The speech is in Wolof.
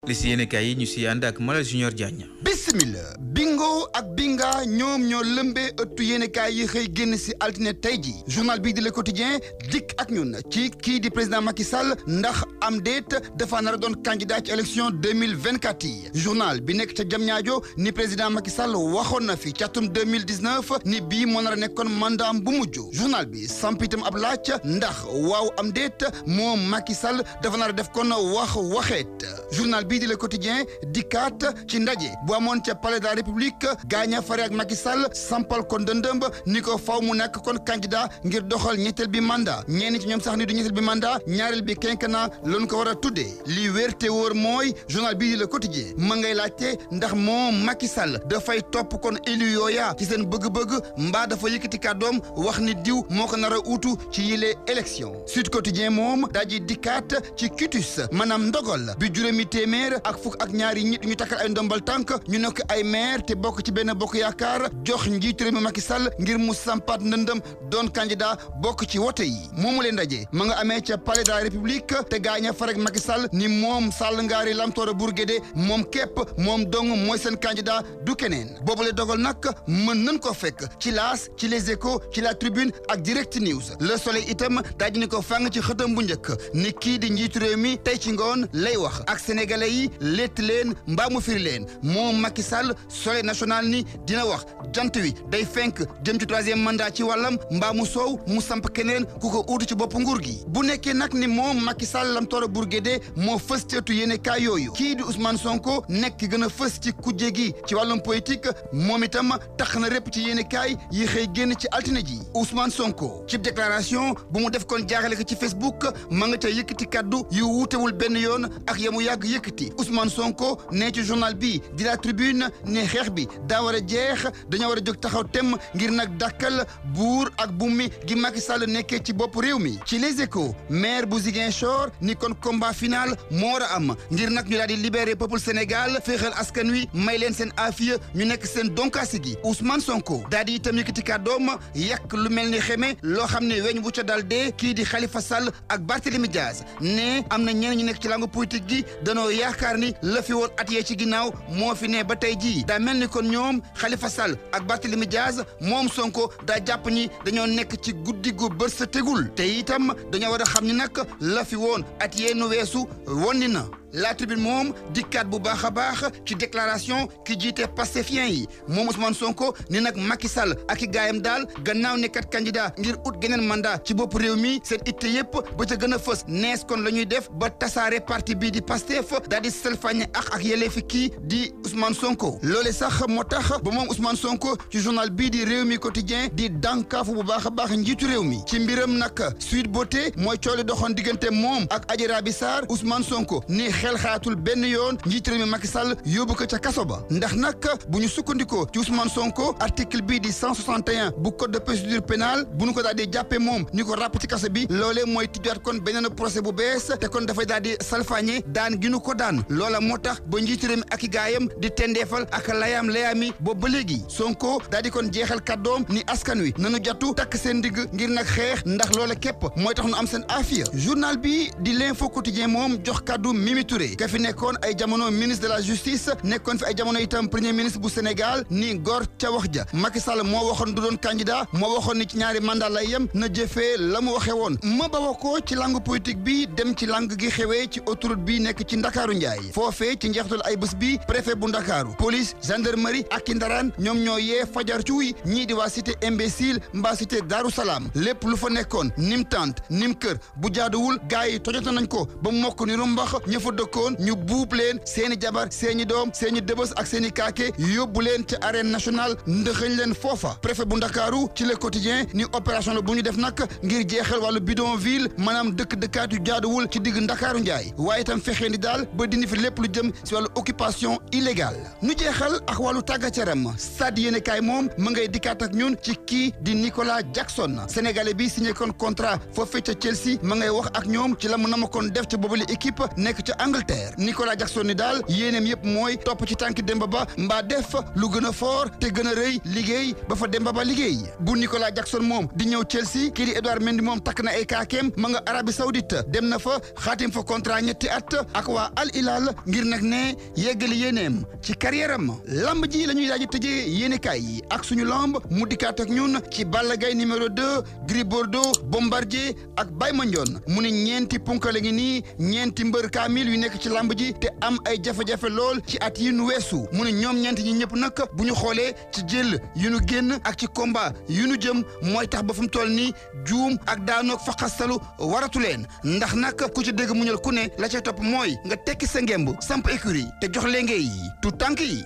li si yéene kaay yi ñu si ànd ak Malal Junior Diagne. bismillah bingo ak binga ñoom ñoo lëmbee ëttu yéene kaay yi xëy génn si altine tey ji journal bii di Le Quotidien dikk ak ñun ci kii di président Macky Sall ndax am déet dafa nar a doon candidat ci élection 2024 yi journal bi nekk ca Diamniadio ni président Macky Sall waxoon na fi ci atum 2019 ni bii moo nar a nekkoon mandat bu mujj journal bi samp itam ab laaj ndax waaw am déet moom Macky Sall dafa nar a def kon waxeet journal bii di Le Quotidien dikkaat ci ndaje bu amoon ca palais de la République gaaña fare ak Macky Sall sampal ko ndëndëmb ni ko faw mu nekk kon candidat ngir doxal ñetteel bi mandat ñenn ci ñoom sax ni du ñetteel bi mandat ñaareel bi quinquennat lañu ko war a tuddee li wér te wóor mooy journal bii di Le Quotidien ma ngay laajte ndax moom Macky Sall dafay topp kon élu yooya ci seen bëgg-bëgg mbaa dafa yëkkati kàddoom wax ni diw moo ko nar a uutu ci yile élection Sud Quotidien moom daa ji dikkaat ci cutus maanaam ndogal bi juróomi téeméer ak fukk ak ñaari nit ñu takkal ay ndombal tànk ñu nekk ay maire te bokk ci benn bokk yaakaar jox njiitu réew mi Macky Sall ngir mu sampaat ndëndëm doon candidat bokk ci wote yi moomu leen ndaje ma nga amee ca palais de la République te gaaña farek Macky Sall ni moom Sall ngaari Lamtooro Bourguédé moom képp moom dong mooy seen candidat du keneen boobule dogal nag mën nañ ko fekk ci L'As ci Les Échos ci La Tribune ak Direct News Le Soleil itam daaj ni ko fàng ci xëtam bu njëkk ni kii di njiitu réew mi tey ci ngoon lay wax ak sénégalais yi létt leen mbaa mu firi leen moom Macky Sall Soleil national ni dina wax jant wi day fenk jëm ci troisième mandat ci wàllam mbaa mu soow mu samp keneen ku ko uutu ci bopp nguur gi bu nekkee nag ni moom Macky Sall Lamtooro Bourguédé moo fës ci ëttu yéene kaay yooyu kii di Ousmane Sonko nekk ki gën a fës ci kujje gi ci wàllum politique moom itam tax na répp ci yéene kaay yi xëy génn ci altine ji Ousmane Sonko ci déclaration bu mu def kon jaaxale ko ci Facebook ma nga ca yëkkati kaddu yu wuutewul benn yoon ak yamu yàgg yëkkati Ousmane Sonko nee ci journal bi di La Tribune ne xeex bi daa war a jeex dañoo war a jóg taxaw tem ngir nag dakkal buur ak bummi gi Macky Sall nekkee ci bopp réew mi ci Les Échos maire bu Ziguinchor ni kon combat final moo war a am ngir nag ñu daal di libérer peuple Sénégal féexal askan wi may leen seen afiya ñu nekk seen donkaasi gi Ousmane Sonko daal di itam yëkkati kàddoom yàq lu mel ni xeme loo xam ne weñ bu ca dal dee kii di Khalifa Sall ak Barthélémy Diaz ne am na ñeneen ñu nekk ci langue politique gi danoo yaakaar ni la fi woon at yee ci ginnaaw moo fi ne ba tey jii daa mel ni kon ñoom Khalifa Sall ak Barthélémy Diaz moom Sonko daa jàpp ni dañoo nekk ci guddi gu bër sa tegul te itam dañoo war a xam ni nag la fi woon at yee nu weesu wonni na La Tribune moom dikkaat bu baax a baax ci déclaration ki jiite Pastefien yi moom Ousmane Sonko ni nag Macky Sall ak i gaayam daal gannaaw nekkat candidat ngir ut geneen mandat ci bopp réew mi seen itte yëpp ba ca gën a fës nees kon la ñuy def ba tasaare parti bii di Pastef daal di salfañe ak yelleefi kii di Ousmane Sonko loole sax moo tax ba moom Ousmane Sonko ci journal bii di Réew mi quotidien di dànkaafu bu baax a baax njiitu réew mi ci mbiram nag Sweet Beauté mooy cooli doxoon diggante moom ak Adji Raby Sarr Ousmane Sonko ni xel xaatul benn yoon njiit réew mi Macky Sall yóbbu ko ca kaso ba ndax nag bu ñu sukkandikoo ci Ousmane Sonko article bii di 161 bu code de procédure pénale bu ñu ko daal di jàppee moom ni ko ràpp ci kaso bi loolee mooy tijjaat kon beneen procès bu bees te kon dafay daal di salfaañe daan gi nu ko daan loola moo tax ba njiit réew mi ak i gaayam di tendeefal ak layaami boobu ba léegi Sonko daal di kon jeexal kàddoom ni askan wi nanu jattu takk seen digg ngir nag xeex ndax loola képp mooy tax nu am seen afiya journal bi di l'info quotidien moom jox kàddu Mimi Touré ka fi nekkoon ay jamono ministre de la justice nekkoon fi ay jamono itam premier ministre bu Sénégal ni gor ca wax ja Macky Sall moo waxoon du doon candidat moo waxoon ni ci ñaari mandat lay yem na jëfee la mu waxee woon ma bawa ko ci langue politique bi dem ci langue gi xewee ci autoroute bi nekk ci Ndakaaru Njaay foofee ci njeextal ay bés bi préfet bu Ndakaaru police gendarmerie ak i ndaraan ñoom ñoo yee fajar cuuy ñii di waa cité imbécile mbaa cité Daaru Salaam lépp lu fa nekkoon nim tànt nim kër bu jaaduwul gars yi tojota nañ ko ba mokk ni rumbax ña fa dëkkoon ñu buub leen seeni jabar seeni doom seeni dëbës ak seeni kaake yóbbu leen ci arène nationale ndëxëñ leen foofa préfet bu Ndakaaru ci le quotidien ni opération la bu ñu def nag ngir jeexal wàllu bidonville maanaam dëkk-dëkkaat yu jaaduwul ci digg Ndakaaru Njaay waaye itam fexee ni daal ba dindi fi lépp lu jëm si wàllu occupation illégale ñu jeexal ak wàllu tàggat yaram stade yéenekaay moom ma ngay dikkaat ak ñun ci kii di Nicolas Jackson sénégalais bi signé kon contrat foofee ca Chelsea ma ngay wax ak ñoom ci la mu nama kon def ca boobule équipe nekk ca Angleterre Nicolas Jackson ni daal yéeneem yëpp mooy topp ci tànki Demba Ba mbaa def lu gën a fort te gën a rëy liggéey ba fa Demba Ba liggéey bu Nicolas Jackson moom di ñëw Chelsea kii di Edouard Mendy moom takk na ay kaakeem ma nga Arabie Saoudite dem na fa xaatim fa contrat ñetti at ak waa Al Hilal ngir nag ne yeggali yéeneem ci carrière am lamb ji la ñuy daal di tëjee yéenekaay yi ak suñu lamb mu dikkaat ak ñun ci Balla Gaye numéro 2 Gris Bordeaux Bombardier ak Baye Mandione mu ne ñeenti punkale ngi nii ñeenti mbër kaamil yu nekk ci lamb ji te am ay jafe-jafe lool ci at yi nu weesu mu ne ñoom ñeenti ñi ñëpp nag bu ñu xoolee ci jël yu nu génn ak ci combat yu nu jëm mooy tax ba fu mu toll nii juum ak daanoog fa xastalu waratu leen ndax nag ku ci dégg muñal ku ne la ca topp mooy nga tekki sa ngemb samp écurie te jox lenge yi tout tànk yi